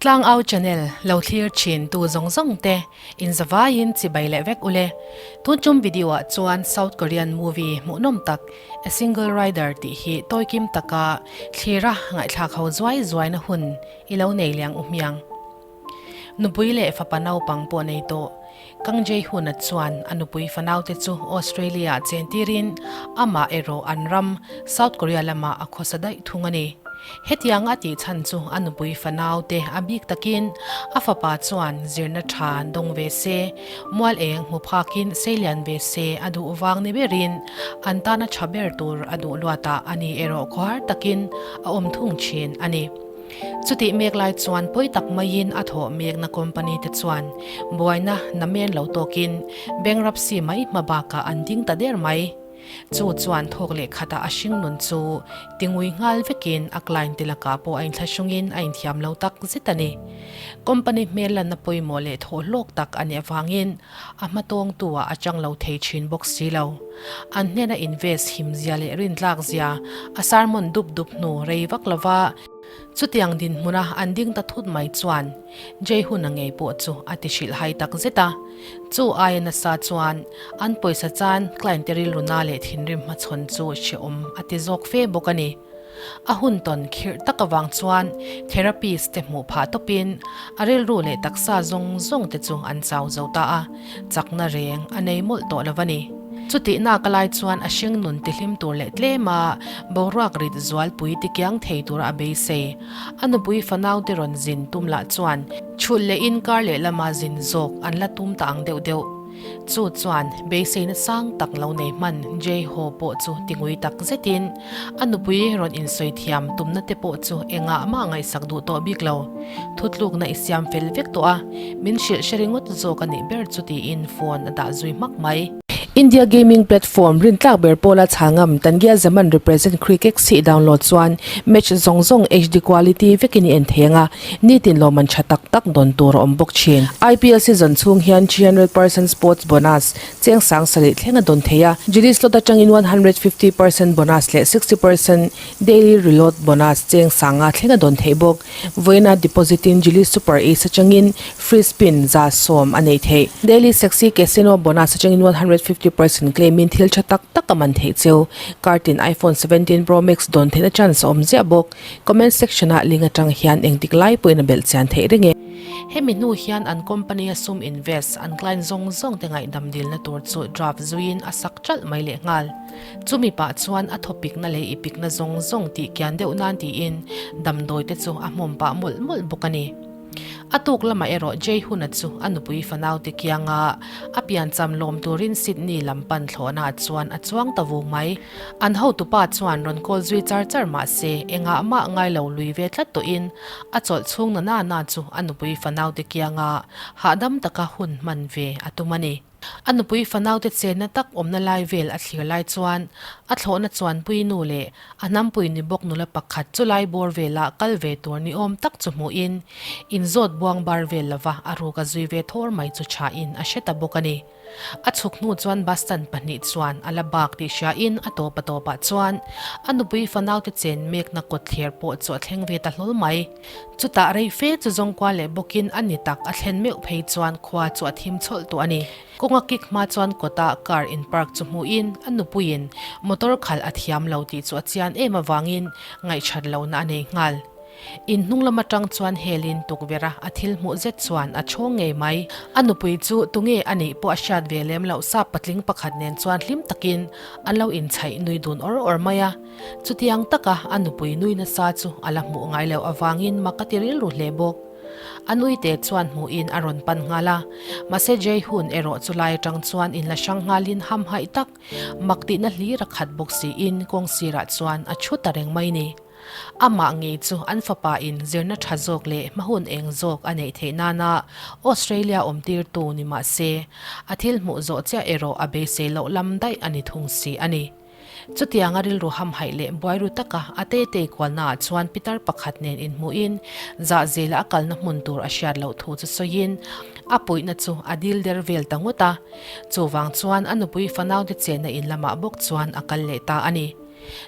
Tlangau channel lo thlir thin tu zawng zawng te in zavaiin chibai leh vek ule. Tun tum video ah chuan South Korean movie hmuhnawm tak A Single Rider tih hi tawikim taka thlira ngaihthlak ho zuai zuaina hun i lo nei liang u hmiang. Nupui leh fapa naupang pawh nei tawh. Kang Jae-hoon-a chuan a nupui fanaute chu Australia-ah chentirin amah erawh an ram, South Korea lamah a khawsa daih thung a ni. Hetiang a tih chhan chu a nupui fanaute a bik takin a fapa chuan zirna tha dawng ve se, mual eng hmu phakin seilian ve se a duh vang ni berin an tana tha ber tur a duh luatah a ni erawh khawhar takin a awm thung thin a ni. Chutih mek lai chuan pawi tak maiin a thawh mekna company te chuan buaina namen lo tawkin bankruptcy mai hma bakah an ding ta der mai. Chu chuan thawk leh khatah a hring nun chu tingui nghal vekin a client te lakah pawh a inthlahrungin a inthiam lo tak zet a ni. Company hmel lanna pawimawh leh thawh hlawk tak a nih avangin a hmatawngtu ah a chang lo thei thin bawk si lo. An hnena invest him zia leh rintlak zia a sermon dup dup hnu rei vak lova chutiang dinhmuna an ding ta thut mai chuan Jehuna ngei pawh chu a ti hrilh hai tak zet a. Chu aia nasa chuan an pawisa chan client te rilru na leh thinrim hmachhawn chu hrehawm a ti zawk fe bawk a ni. A hun tawn khirh tak avang chuan therapist te hmuh phah tawpin a rilru leh taksa zawng zawng te chu an chau zo ta a, chakna reng a nei mawlh tawh lo a ni. Chutihna ka lai chuan a hring nun tihlim tur leh tlem a, boruak rit zualpui tikiang thei tura a beisei. A nupui fanau te rawn zin tum lah chuan chhulh leh in kar lehlama zin zawk an la tum ta ang deuh deuh. Chu chuan beiseina sang tak lo nei hman Jay Ho pawh chu tingui tak zetin a nupui rawn insawi thiam tumna te pawh chu engah mah ngaihsak duh tawh bik lo. Thutlukna i siam fel vek tawh a, min hrilh hre ringawt zawk a nih ber chu tiin phone a dah zui hmak mai. India gaming platform rintlak ber pawla chhangam Tangia Zaman represent Cricket chhih download chuan match zawng zawng HD quality vekin i en thei ang a, Nitin lawmman tha tak tak dawn tur a awm bawk thin. IPL season chhung hian 300% sports bonus cheng sang sarih thleng a dawn thei a, Jili slot atangin 150% bonus leh 60% daily reload bonus cheng sanga thleng a dawn theih bawk. Vawiina deposit in Jili Super Ace atangin free spin 110 a neih theih. Daily Sexy Casino bonus atangin 150% claim in thil tha tak tak a man theih cheu. Kartin iPhone 17 Pro Max dawn theihna chance a awm ziah bawk. Comment section ah link atang hian engtik lai pawhin a belh chian theih reng e. Hemi hnu hian an company a sum invest an client zawng zawng te ngaihdam dilna tur chu draft zuiin a sak ṭalh mai leh nghal. Chumi pah chuan a thawpikna leh ipikna zawng zawng tih kian deuh nan tiin damdawi te chu a hmawm pah mawlh mawlh bawk a ni. A tuk lamah erawh Jehuna chu a nupui fanaute kianga a piancham lawm turin Sydney lam pan thlawhnaah chuan a chuang ta vung mai. An hotupa chuan rawn call zui char char mah se engah mah ngai lo lui ve tlat tawhin a chawlh chhung na na na chu a nupui fanaute kianga hahdam taka hun hman ve a tum a ni. A nupui fanaute chenna tak awmna lai vel a thlir lai chuan a thlawhna chuanpui nu leh a hnampui ni bawk nula pakhat chu lai bawr velah kal ve tur ni awm tak chu hmuhin inzawt buang bar vel lova a ruk a zui ve thawr mai chu thain a hre ta bawk a ni. A chhuk hnu chuan bus stand pahnih chuan a la bak tih hriain a tawp a tawpah chuan a nupui fanaute chen mekna kawtthler pawh chu a thleng ve ta hlawl mai. Chutah rei fe chu zawngkua leh bawkin a ni tak a thlen meuh phei chuan khua chu a thim chhawlh tawh a ni. Kawnga kik hma chuan kawtah car in park chu hmuhin a nupuiin motor khalh a thiam lo tih chu a chian em avangin ngaihchat lohna a nei nghal. In hnung lam atang chuan helin tukverh a a thil hmuh zet chuan a chhawng ngei mai. A nupui chu tunge a nih pawh a hriat ve lem loh sap patling pakhat nen chuan hlim takin an lo inchhaih nui dun awr awr mai a. Chutiang taka a nupui nui nasa chu a la hmuh ngai loh avangin mak a ti rilru hle bawk. A nuite chuan hmuhin a rawn pan nghal a, mahse Jehun erawh chu lai atang chuan inla hrang nghalin hamhaih tak mak tihna hlir a khat bawk siin kawng sirah chuan a thu ta reng mai ni. Amah ngei chu an fapa in zirna tha zawk leh hmahun eng zawk a neih theih nana Australia awmtirtu ni mah se, a thil hmuh zawh chiah erawh a beisei loh lam daih a ni thung si a ni. Chutianga rilru hamhaih leh buairu taka a tetei kualnaah chuan pitar pakhat nen inhmuhin zahzela a kalna hmun tur a hriat loh thu chu sawiin a puihna chu a dil der vel ta ngawt a. Chuvang chuan a nupui fanaute chenna in lamah bawk chuan a kal leh ta a ni.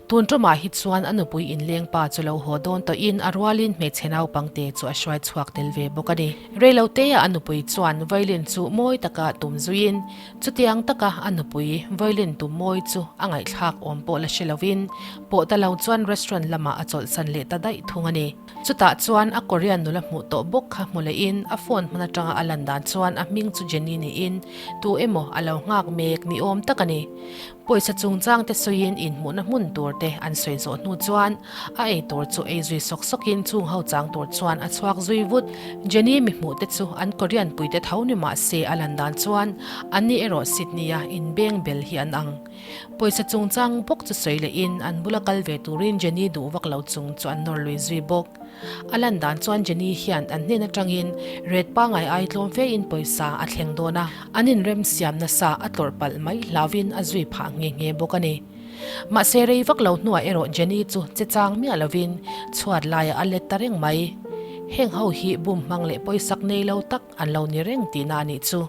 Tun ṭumah hi chuan a nupui inleng pa chu lo haw dawn tawhin a rualin hmeichhe naupangte chu a hruai chhuak tel ve bawk a ni. Reilotea a nupui chuan violin chu mawi taka tum zuiin chutiang taka a nupui violin tum mawi chu a ngaihthlak awm pawh la hre lovin pawh ta lo chuan restaurant lamah a chawlhsan leh ta daih thung a ni. Chutah chuan a Korean nula hmuh tawh bawk kha hmu lehin a phone hman atanga a lan dan chuan a hming chu Jenny niin tu emaw a lo nghak mek ni awm tak a ni. Pawisa chungchang te sawiin inhmuhna hmun tur te an sawi zawh hnu chuan a ei tur chu ei zui sawk sawkin chung ho chang tur chuan a chhuak zui vut. Jenny mi hmuh te chu an Korean pui te tho ni mah se a lan dan chuan anni erawh Sydney-a inbeng bel hi an ang. Pawisa chungchang bawk chu sawi lehin an bula kal ve turin Jenny duh vak lo chung chu an nawr lui zui bawk. A lan dan chuan Jenny hian an hnen atangin ret pangai ai tlawm fe in pawisa a thleng dawn a, an inremsiam nasa a tlawrh palh mai hlauhin a zui phah nghe nghe bawk a ni. Mahse rei vak lo hnuah erawh Jenny chu che chang miah lovin chhuat laiah a let ta reng mai. Heng ho hi bum hmang leh pawisak nei lo tak an lo ni reng tihna a nih chu.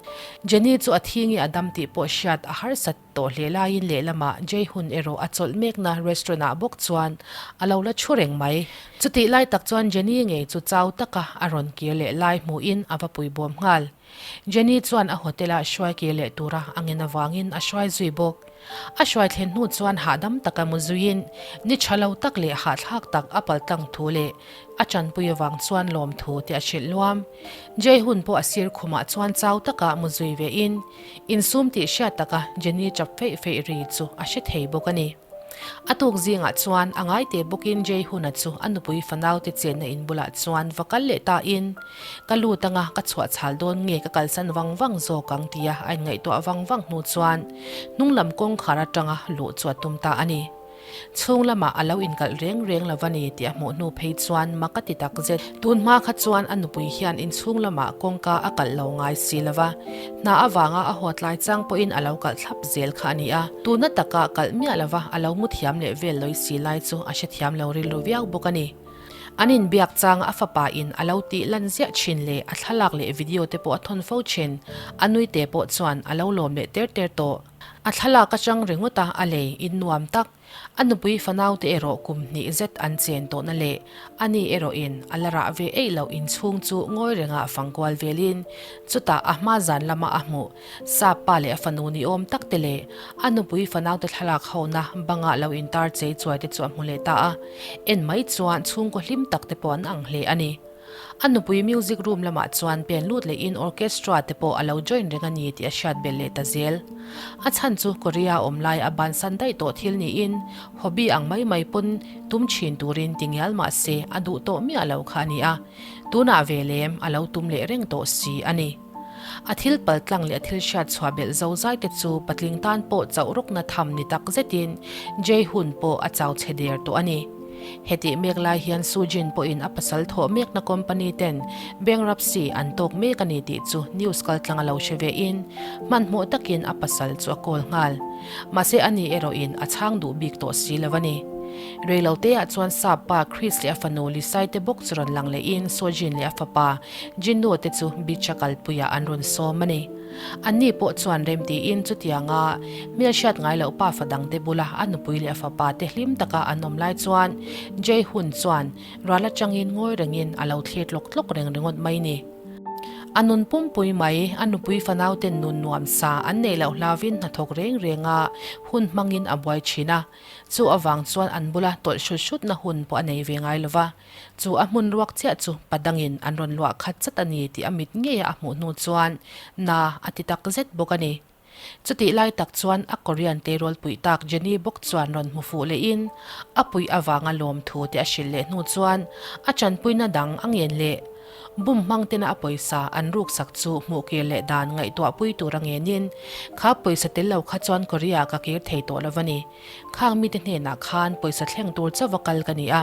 Jenny chu a thi nge a dam tih pawh hriat a harsat Tawh hle laiin lehlamah Jay hun erawh a chawlh mekna restaurant ah bawk chuan a lo la thu reng mai. Chutih lai tak chuan Jenny ngei chu chau taka a rawn kir leh lai hmuhin a va pui bawm nghal. Jenny chuan a hotel ah hruai kir leh tura a ngen avangin a hruai zui bawk. A hruai thlen hnu chuan hahdam taka mu zuiin ni tha lo tak leh hahthlak tak a paltlang thu leh a tanpui avang chuan lawmthu te a hrilh luam. Jay hun pawh a sir khumah chuan chau taka mu zui vein Insum tih hriat taka Jenny chap feih feih ri chu a hre thei bawk a ni. A tuk zingah chuan a ngai teh bawkin Jay Huna chu a nupui fanaute chenna in bulah chuan va kal leh tain, Ka lut anga ka chhuah chhal dawn nge ka kalsan vang vang zawk ang tia a inngaihtuah vang vang hnu chuan hnunglam kawngkhar atanga luh chu a tum ta a ni. Chhung lamah a lo inkalh reng reng lo va ni tih a hmuh hnu phei chuan mak a ti tak zet. Tun hma kha chuan a nupui hian inchhung lamah kawngka a kalh lo ngai si lo va, hna avanga a haw tlai chang pawhin a lo kalh thlap zel kha a ni a. Tuna taka kalh miah lo va a lo mu thiam leh vel lawi si lai chu a hrethiam lo rilru viau bawk a ni. An inbiak changa a fapa in a lo tih lan ziah thin leh a thlalak leh video te pawh a thawn fo thin. A nuite pawh chuan a lo lawm leh ter ter tawh. A thlalak atang ringawt a a lei in nuam tak. A nupui fanaute erawh kum hnih zet an chen tawhna leh a ni erawhin a la rah ve eih loh inchhung chu ngawi rengah fangkual velin chutah a hma zan lama a hmuh sap pa leh a fanu ni awm tak te leh a nupui fanaute thlalak hona bangah lo intar chei chuai te chu a hmu leh ta a, en mai chuan chhungkaw hlim tak te pawh an ang hle a ni. A nupui music room lamah chuan pen lut lehin orchestra te pawh a lo join reng a ni tih a hriat belh leh ta zel. A chhan chu Korea awm lai a bansan daih tawh thil niin hobby ang mai mai pawn tum thin turin ti ngial mah se a duh tawh miah lo kha a ni a, tunah ve lem a lo tum leh reng tawh si a ni. A thil paltlang leh a thil hriat chhuah belh zo zai te chu patling tan pawh chauh rawkna tham ni tak zetin Jay hun pawh a chau chhe der tawh a ni. Hetih mek lai hian Soo Jin pawhin a pasal thawh mekna company ten bankruptcy an tawk mek a ni tih chu news kaltlang a lo hre ve in hmanhmawh takin a pasal chu a call nghal. Mahse ani erawhin a chhang duh bik tawh si lo a ni. Reiloteah chuan sap pa Chris leh a fanu Lisai te bawk chu rawn lang lehin Soo Jin leh a fapa Jinnu te chu beach a kalpuiah an rawn sawm a ni. Anni pawh chuan remtiin chutianga hmelhriat ngai loh pafa dangte bula a nupui leh a fapa te hlim taka an awm lai chuan Jay Hun chuan ral atangin ngawi rengin a lo thlir tlawk tlawk reng ringawt mai ni. A nun pumpui mai, a nupui fanauten nun nuam sa an neih loh hlauvin hnathawk reng renga hun hmangin a buai thin a. Chu avang chuan an bula tawlh hrut hrutna hun pawh a nei ve ngai lova. Chu a hmun ruak chiah chu padangin an rawn luah khat chat a ni tih a mit ngeia a hmuh hnu chuan na a ti tak zet bawk a ni. Chutih lai tak chuan a Korean teirual puih tak Jenny bawk chuan rawn hmu fuh lehin a puih avanga lawmthu te a hrilh leh hnu chuan a tanpuina dang a ngen leh. Bum hmang tena a pawisa an ruksak chu hmuh kir leh dan ngaihtuah pui tur a ngenin kha pawisa tel lo kha chuan Korea ka kir thei tawh lo a ni. Khang mite hnenah khan pawisa thleng tur chauh va kal ka ni a,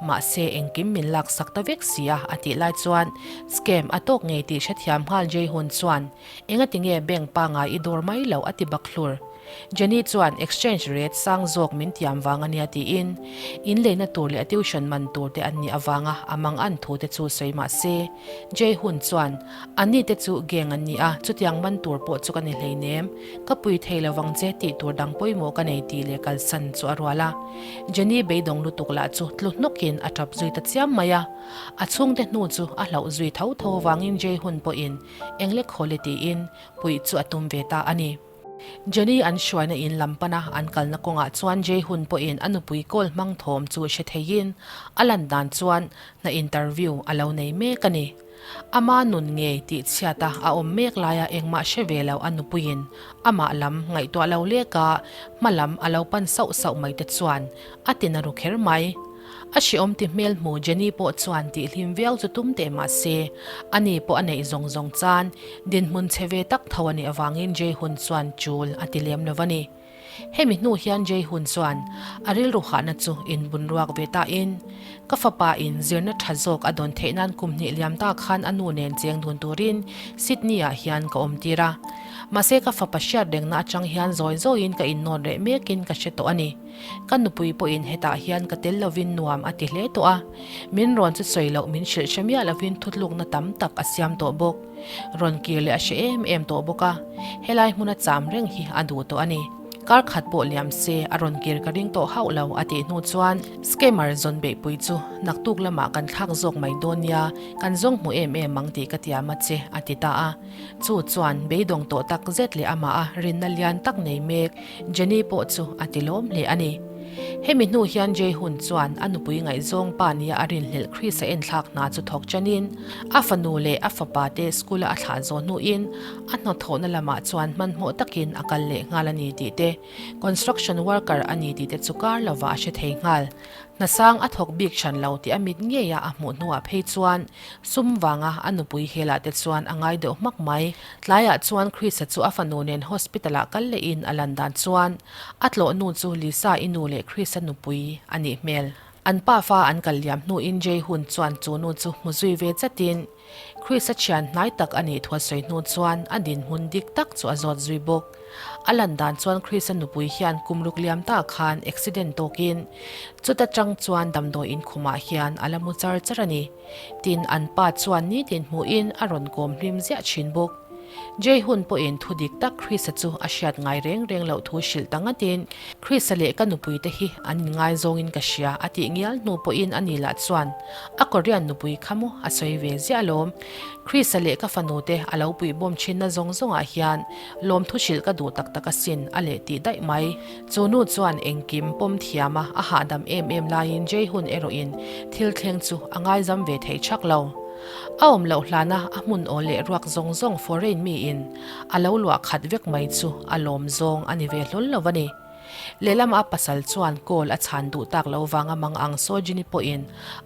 mahse engkim min laksak ta vek si a, a tih lai chuan scam a tawk ngei tih hrethiam nghal Jay Hun chuan, Engati nge bank pangai i dawr mai lo a ti bak hlur. Jenny chuan exchange rate sang zawk min tiam vang a nia tiin in leina tur leh a tuition man tur te an nih avanga a mang an thu te chu sawi mah se Jay Hun chuan Anni te chu gang an ni a, chutiang man tur pawh chu ka ni hleinem. Ka pui thei lo vang che tih tur dang pawimawh ka nei tih leh kalsan chu a rual a. Jenny beidawng lutuk lah chu tlu hnawkin a tap zui ta chiam mai a. A chhungte hnu chu a hlauh zui tho tho vangin Jay Hun pawhin eng lek haw le tiin puih chu a tum ve ta a ni. Jenny an hruaina in lam pana an kalna kawngah chuan Jay Hun pawhin a nupui kawl hmang thawm chu hre theiin a lan dan chuan hna interview a lo nei mek a ni. Ama nun ngei tih chhiata a awm mek laia engmah hre ve lo a nupuiin amah lam ngaihtuah lo leka hma lam a lo pan sauh sauh mai te chuan a ti na ru kher mai. A hreawm ti hmel hmu Jenny pawh chuan tih hlim viau chu tum teh mah se, ani pawh a neih zawng zawng chan dinhmun chhe ve tak tho a nih avangin Jay hun chuan chul a ti lem lo va ni. Hemi hnu hian Jay hun chuan a rilru hahna chu inbunruak ve ta in, Ka fapa in zirna tha zawk a dawn theih nan kum hnih liam ta khan a nu nen cheng dun turin Sydney ah hian ka awm tir a. Mahse ka fapa hriat rengna atang hian zawi zawiin ka innawn reh mekin ka hre tawh a ni. Ka nupui pawhin hetah hian ka tel lovin nuam a ti hle tawh a, min rawn chu sawi loh min hrilh hre miah lovin thutlukna tam tak a siam tawh bawk. Rawn kir leh a hre em em tawh bawk a, helai hmuna cham reng hi a duh tawh a ni. Kar khat pawh liam se a rawn kir ka ring tawh hauh lo a tih hnu chuan scammer zawn beihpui chu naktuk lamah kan thlak zawk mai dawn nia, kan zawng hmu em em ang tih ka tiam a che a ti ta a. Chu chuan beidawng tawh tak zet leh amah a rinna lian tak nei mek Jenny pawh chu a ti lawm hle a ni. Hemi hnu hian Jay Hun chuan a nupui ngaihzawng pa nia a rinhlelh Chris-a enthlak hna chu thawk chanin a fanu leh a fapa te school-a a thlah zawh hnuin a hnawthawhna lamah chuan hmanhmawh takin a kal leh nghal a ni tih te, construction worker a ni tih te chu kar lovah a hre thei nghal. Hnasang a thawk bik hran lo tih a mit ngeia a hmuh hnuah phei chuan sum vanga a nupui helah te chuan a ngai deuh hmak mai. Tlaiah chuan Chris-a chu a fanu nen hospital-ah kal lehin a lan dan chuan a tlawh nu chu Lisa-i nu leh Chris-a nupui a nih hmel. An pafa an kal liam hnuin Jay Hun chuan chu nu chu hmu zui ve chatin Chris-a thian hnai tak a nih thu a sawi hnu chuan a dinhmun dik tak chu a zawt zui bawk. A lan dan chuan Chris-a nupui hian kum ruk liam ta khan accident tawkin chuta tang chuan damdawi inkhumah hian a la mu char char a ni. Tin, an pa chuan nitin hmuhin a rawn kawm hlim ziah thin bawk. Jay hun pawhin thu dik tak Chris-a chu a hriat ngai reng reng loh thu hrilh ta ngatin, Chris-a leh ka nupui te hi an inngaizawngin ka hria a tih ngial hnu pawhin ani lah chuan a Korean nupui kha maw a sawi ve ziah alawm. Chris-a leh ka fanu te a lo puihbawm thinna zawng zawngah hian lawmthu hrilh ka duh tak tak asin a leh tih daih mai. Chu nu chuan engkim pawm thiam a, a hahdam em em laiin Jay hun erawhin thil thleng chu a ngaizam ve thei chak lo. A awm loh hlana a hmun aw leh ruak zawng zawng foreign miin a lo luah khat vek mai chu a lawm zawng a ni ve hlawl lo a ni. Lehlam a pasal chuan call a chhan duh tak lo vanga mang ang Sojini pawhin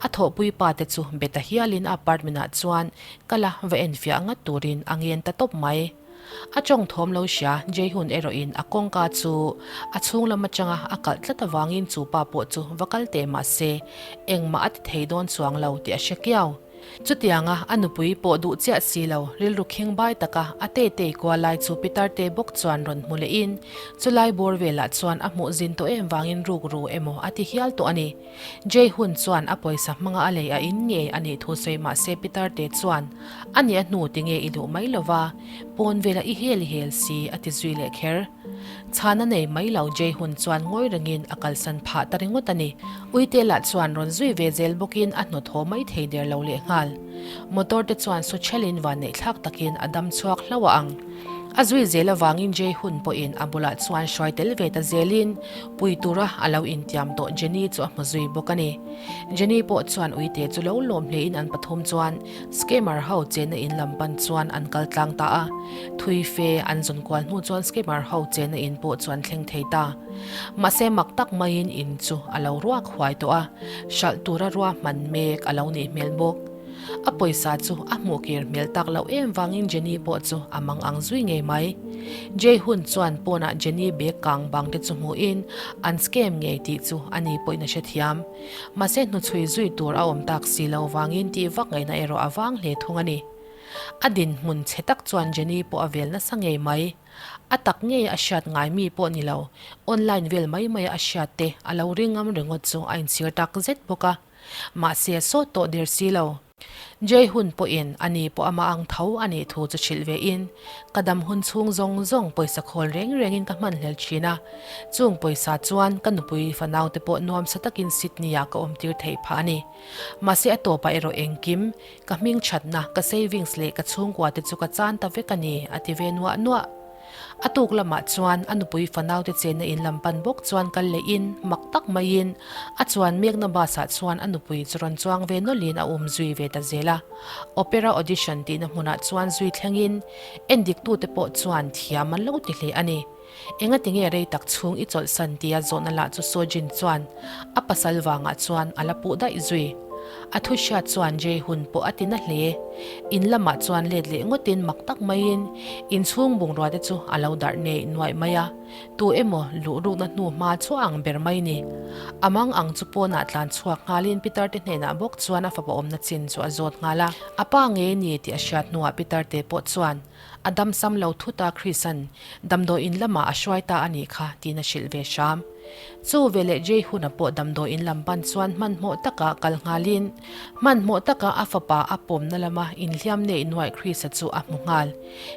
a thawhpui pa te chu be ta hialin a apartment ah chuan kal a va enfiah ngat turin a ngen ta tawp mai. A tawng thawm lo hria, Jehun erawhin a kawngka chu a chhung lam atanga a kalh tlat avangin chu pa pawh chu va kal teh mah se, engmah a ti thei dawn chuang lo tih a hre kiau. Chutianga a nupui pawh duh chiah si lo, rilru khing bai taka a tetei kual lai chu Pitar te bawk chuan rawn hmu lehin, chulai bawr velah chuan a hmuh zin tawh em vangin ruk ru emaw a ti hial tawh a ni. Jay Hun chuan a pawisa hmanga a lei a in ngei a nih thu sawi mah se Pitar te chuan a nih a hnu ti nge i luh mai lova, pawn vela i hel i hel si a ti zui leh kher. Chhan a nei mai lo Jay Hun chuan ngawi rengin a kalsan phah ta ringawt a ni. Uite lah chuan rawn zui ve zel bawkin a hnawt haw mai thei der lo leh nghal. Motor te chuan su thelin vanneih thlak takin a dam chhuak hlauh a ang. A zui zel avangin Jay Hun pawhin a bulah chuan hruai tel ve ta zelin pui tura a lo intiam tawh Jenny chu a hmu zui bawk a ni. Jenny pawh chuan uite chu lo lawm hlein an pathum chuan scammer ho chenna in lam pan chuan an kal tlang ta a. Thui fe an zawn kual hnu chuan scammer ho chenna in pawh chu an thleng thei ta. Mahse mak tak maiin in chu a lo ruak huai tawh a, hralh tura ruahman mek a lo nih hmel bawk. A pawisa chu a hmuh kir hmel tak loh em vangin Jenny pawh chu a mang ang zui ngei mai. Jay hun chuan pawnah Jenny bag kang bang te chu hmuhin an scam ngei tih chu a ni pawhin a hrethiam. Mahse hnuchhui zui tur a awm tak si lo vangin tih vak ngaihna erawh a vang hle thung a ni. A dinhmun chhe tak chuan Jenny pawh a vel nasa ngei mai. A tak ngei a hriat ngai mi pawh ni lo, online vel mai maia a hriat te a lo ringam ringawt chu a inchhir tak zet bawk a. Mahse a sawt tawh der si lo. Jay hun pawhin a ni pawh amah ang tho a nih thu chu hrilh ve in, ka dam hun chhung zawng zawng pawisa khawl reng rengin ka hman hlel thin a, chung pawisa chuan ka nupui fanau te pawh nuamsa takin Sydney ah ka awm tir theih phah a ni. Mahse a tawpah erawh engkim, ka hming thatna, ka savings leh ka chhungkua te chu ka chan ta vek a ni, a ti ve nuah nuah. A tuk lamah chuan a nupui fanaute chenna in lam pan bawk chuan kal lehin mak tak maiin a chuan mekna bus ah chuan a nupui chu rawn chuang ve nawlhin a um zui ve ta zel a. Opera audition tihna hmunah chuan zui thlengin endiktute pawh chuan thiam an lo ti hle a ni. Engatinge rei tak chhung i chawlhsan tia zawhna lah chu Sojin chuan a pasal vangah chuan a la puh daih zui. A thu hriat chuan Jay hun pawh a ti na hle. In lamah chuan let leh ngawtin mak tak maiin inchhung bungrua te chu a lo darh nei nuaih mai a, tu emaw luh rukna hnu hma chu a ang ber mai ni. A mang ang chu pawnah tlan chhuak nghalin Peter te hnenah bawk chuan a fapa awmna chin chu a zawt nghal a. A pa ngei ni tih a hriat hnuah Peter te pawh chuan a damsam lo thut a Chris-a'n damdawiin lamah a hruai ta a nih kha tiin a hrilh ve hram. Chu veleh Jay Hun-a pawh damdawiin lam pan chuan hmanhmawh taka kal nghalin hmanhmawh taka a fapa a pawmna lama inhliam neih nuaih Chris-a chu a hmu nghal.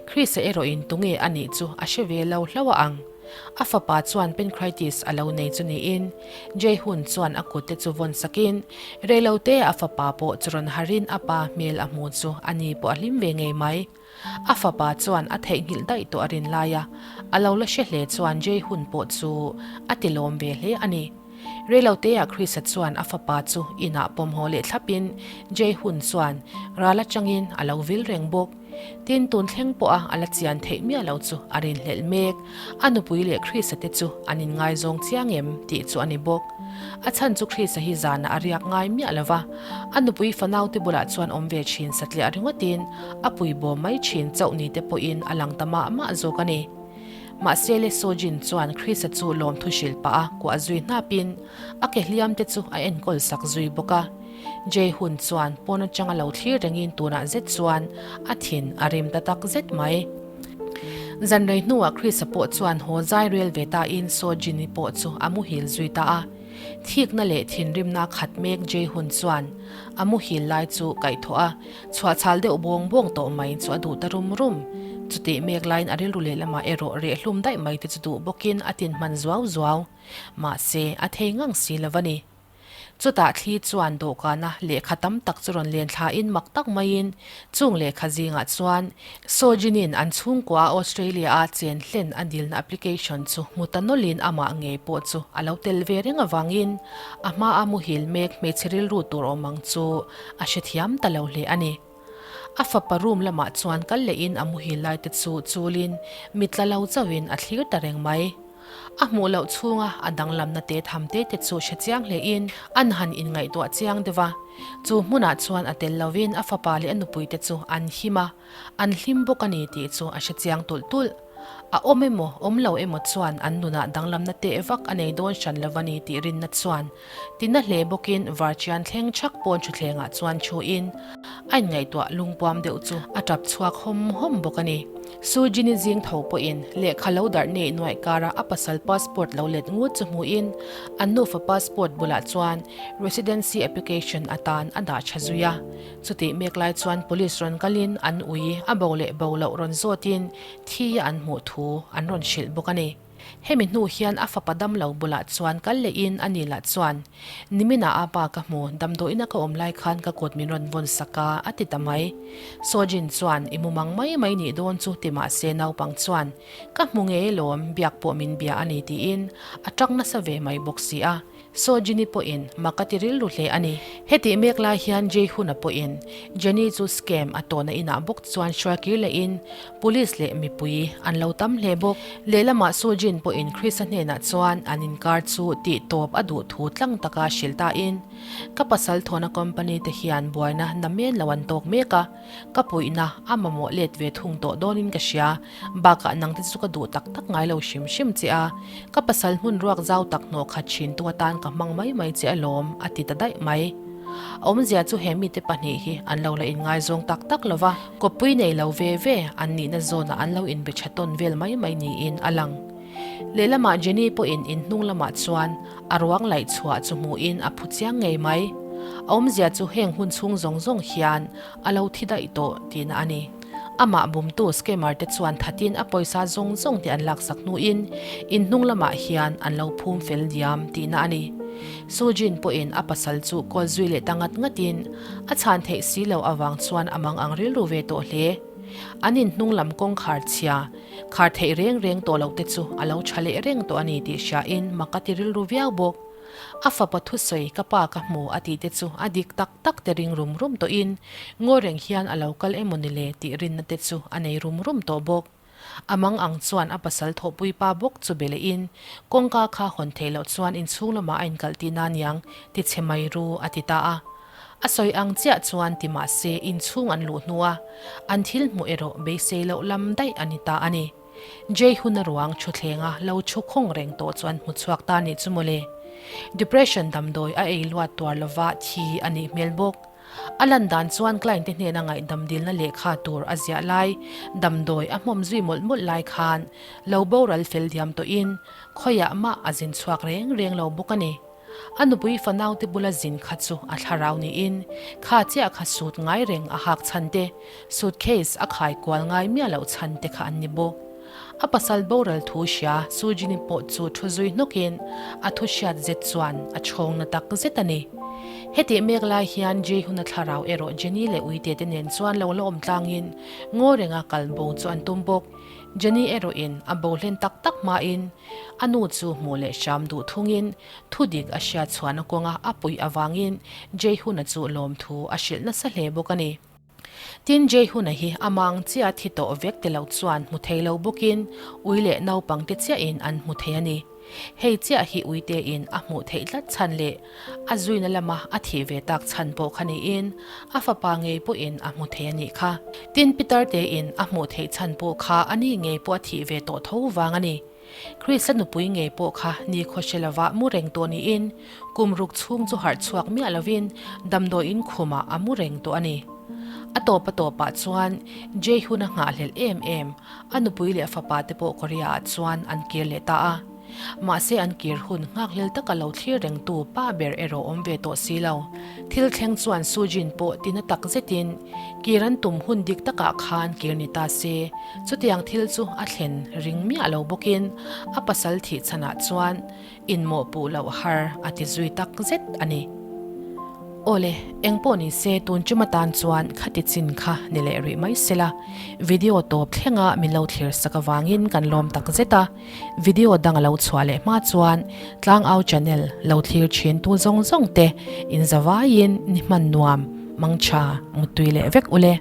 Chris-a erawhin tunge a nih chu a hre ve lo hlauh a ang. A fapa chuan pancreatitis a lo nei chu niin Jay Hun chuan a kut te chu vawn sakin reilote a fapa pawh chu rawn harin a pa hmel a hmu chu a ni pawh a hlim ve ngei mai. A fapa chuan a theihnghilh daih tawh a rin lai a, a lo la hre hle chuan Jay hun pawh chu a ti lawm ve hle a ni. Reiloteah Chris-a chuan a fapa chu inah pawm haw leh thlapin Jay hun chuan ral atangin a lo vil reng bawk. Tin, tun thleng pawha a la chian theih miah lo chu a rinhlelh mek. A nupui leh Chris-a te chu an inngaizawng chiang em tih chu a ni bawk. A chhan chu Chris-a hi zanah a riak ngai miah lo va, a nupui fanaute bulah chuan awm ve thin satliah ringawtin a pui bawm mai thin chauh ni te pawhin a lang ta mah mah zawk a ni. Mahse le Sojin chuan Chris-a chu lawmthu hrilh pah a kuah zui hnapin a ke hliam te chu a enkawl sak zui bawk a. Jay hun chuan pawn atanga lo thlir rengin tunah zet chuan a thin a rim ta tak zet mai. Zan rei hnuah Chris-a pawh chuan haw zai rel ve tain Sojin-i pawh chu a muhil zui ta a. Thikna leh thinrimna khat mek Jay hun chuan a muhil lai chu kaihthawh a, chhuahchhal deuh bawng bawng tawh mai chu a duh ta rum rum. Chutih mek laiin a rilru lehlamah erawh reh hlum daih mai te chu duh bawkin a tin hman zuau zuau. Mahse, a thei ngang si lo a ni. Chutah thli chuan dawhkana lehkha tam tak chu rawn len thlain mak tak maiin chung lehkha zingah chuan Sojinin an chhungkua Australia-a chen hlen a dilna application chu hmu ta nawlhin amah ngei pawh chu a lo tel ve reng avangin a hmaa muhil mek hmeichhe rilru tur awm ang chu a hrethiam ta lo hle a ni. A fapa room lamah chuan kal lehin a muhil laite chu chulin mitla lo chauhin a thlir ta reng mai. A hmuh loh chhunga a danglamna te tham te te chu hre chiang hlein an han inngaihtuah chiang deuh a. Chu hmunah chuan a tel lovin a fapa leh a nupuite chu an him a, an hlim bawk a ni tih chu a hre chiang tulh tulh. A awm emaw, awm lo emaw chuan an nunah danglamna teh vak a nei dawn hran lo a ni tih rinna chuan tina hle bawkin Varchian thleng chhak pawn thutthlengah chuan thuin a inngaihtuah lungpuam deuh chu a tap chhuak hawm hawm bawk a ni. Sujini zing tho pawhin lehkha lo darh neih nuaih kara a pasal passport lo let ngut chu hmuhin an nufa passport bulah chuan residency application atan a dah tha zui a. Chutih mek lai chuan police rawn kalin an ui a bo leh bo loh rawn zawtin thi a an hmuh thu an rawn hrilh bawk a ni. Hemi hnu hian a fapa damlo bulah chuan kal lehin a ni lah chuan, Niminah a pa ka hmu, damdawiina ka awm lai khan ka kut min rawn vawn sak a, a ti ta mai. Sojin chuan, I mumang mai mai nih dawn chu ti mah se naupang chuan, Ka hmu ngei alawm, biak pawh min bia a ni tiin a tang nasa ve mai bawk si a. Sojini pawhin mak a ti rilru hle a ni. Hetih mek lai hian Jehuna pawhin Jenny chu scam a tawhna inah bawk chuan hruaikir lehin police leh mipui an lo tam hle bawk. Lehlamah Sojin pawhin Chris-a hnenah chuan an inkar chu tih tawp a duh thu tlang taka hrilh tain, Ka pasal thawhna company te hian buaina namen lo an tawk mek a, Ka puihna a mamawh let ve thung tawh dawnin ka hria. Bakah nangte chu ka duh tak tak ngai lo hrim hrim che a, ka pasal hmun ruak zau tak hnawh khat thin tu atan ka hmang mai mai che alawm, a ti ta daih mai. A awmzia chu he mite pahnih hi an lo la inngaizawng tak tak lo va, kawppui nei lo ve ve an nihna zawnah an lo inbe tha tawn vel mai mai niin a lang. Lehlamah Jenny pawhin inhnung lamah chuan a ruang laih chhuah chu hmuhin a phu chiang ngei mai. A awmzia chu heng hun chhung zawng zawng hian a lo thi daih tawh tihna a ni. Amah bumtu scammer te chuan thatin a pawisa zawng zawng te an laksak hnuin inhnung lamah hian an lo phum fel diam tihna a ni. Soo Jin pawhin a pasal chu kawl zui leh ta ngat ngatin a chhan theih si lo avang chuan a mang ang rilru ve tawh hle. An inhnung lam kawngkhar chhia khar theih reng reng tawh loh te chu a lo tha leh reng tawh a ni tih hriain mak a ti rilru viau bawk. A fapa thusawi ka pa ka hmu a tih te chu a dik tak tak te ring rum rum tawhin ngawi reng hian a lo kal emaw ni le tih rinna te chu a nei rum rum tawh bawk. A mang ang chuan a pasal thawhpui pa bawk chu be lehin kawngka kha hawn theih loh chuan inchhung lamah a inkalh tihna aniang ti chhe mai ru a ti ta a. A sawi ang chiah chuan ti mahse inchhung an luh hnua an thil hmuh erawh beisei loh lam daih a ni ta a ni. Jay hun a ruang thuthlenga lo thu khawng reng tawh chuan hmu chhuak ta nih chu mawle. Depression damdawi a ei luat tuar lova thi a nih hmel bawk. A lan dan chuan client te hnena ngaihdam dilna lehkha tur a ziah lai, damdawi a hmawm zui mawlh mawlh lai khan lo boral fel diam tawhin khawiah mah a zin chhuak reng reng lo bawk a ni. A nupui fanaute bula zin kha chu a thlarau niin kha chiah kha suit ngai reng a hak chhan te, suitcase a khai kual ngai miah loh chhan te kha an ni bawk. A pasal boral thu hria Sujini pawh chu thu zui hnawkin a thu hriat zet chuan a chhawng na tak zet a ni. Hetih mek lai hian Jehuna thlarau erawh Jenny leh Uite te nen chuan lo la awm tlangin ngaw renga kal bo chu an tum bawk. Jenny erawhin a bo hlen tak tak hmain A nu chu hmuh leh hram duh thungin thu dik a hriat chhuahna kawnga a puih avangin Jehuna chu lawmthu a hrilh nasa hle bawk a ni. Tin, Jehuna hi a mang chiah thi tawh vek te lo chuan hmu thei lo bawkin ui leh naupangte chiahin an hmu thei a ni. Hei chiah hi uitein a hmuh theih tlat chhan leh a zuina lama a thih ve tak chhan pawh kha niin a fapa ngei pawhin a hmu thei a nih kha. Tin, Pitar tein a hmuh theih chhan pawh kha a ni ngei pawh a thih ve tawh tho vang a ni. Krista nupui ngei pawh kha ni khawhre lova mu reng tawh niin kum ruk chhung chu harh chhuak miah lovin damdawiin khumah a mu reng tawh a ni. A tawp a tawpah chuan Jehun a nghahhlelh em em, a nupui leh a fapa te pawh Korea-ah chuan an kir leh ta a. Mahse an kir hun nghakhlel taka lo thlir rengtu pa ber erawh awm ve tawh si lo. Thil thleng chuan Sujin pawh tina tak zetin kir an tum hun dik takah khan kir ni ta se, chutiang thil chu a thlen ring miah lo bawkin a pasal thih chhanah chuan inmawhpuh loh har a ti zui tak zet a ni. Awle, eng pawh ni se tun chuma tan chuan khati chin kha ni leh rih mai sela, video tawp thlenga min lo thlir sak avangin kan lawm tak zet a. Video dang a lo chhuah leh hma chuan Tlangau channel lo thlir thin tu zawng zawng te in zavaiin ni hman nuam, mangtha, muttui leh vek ule.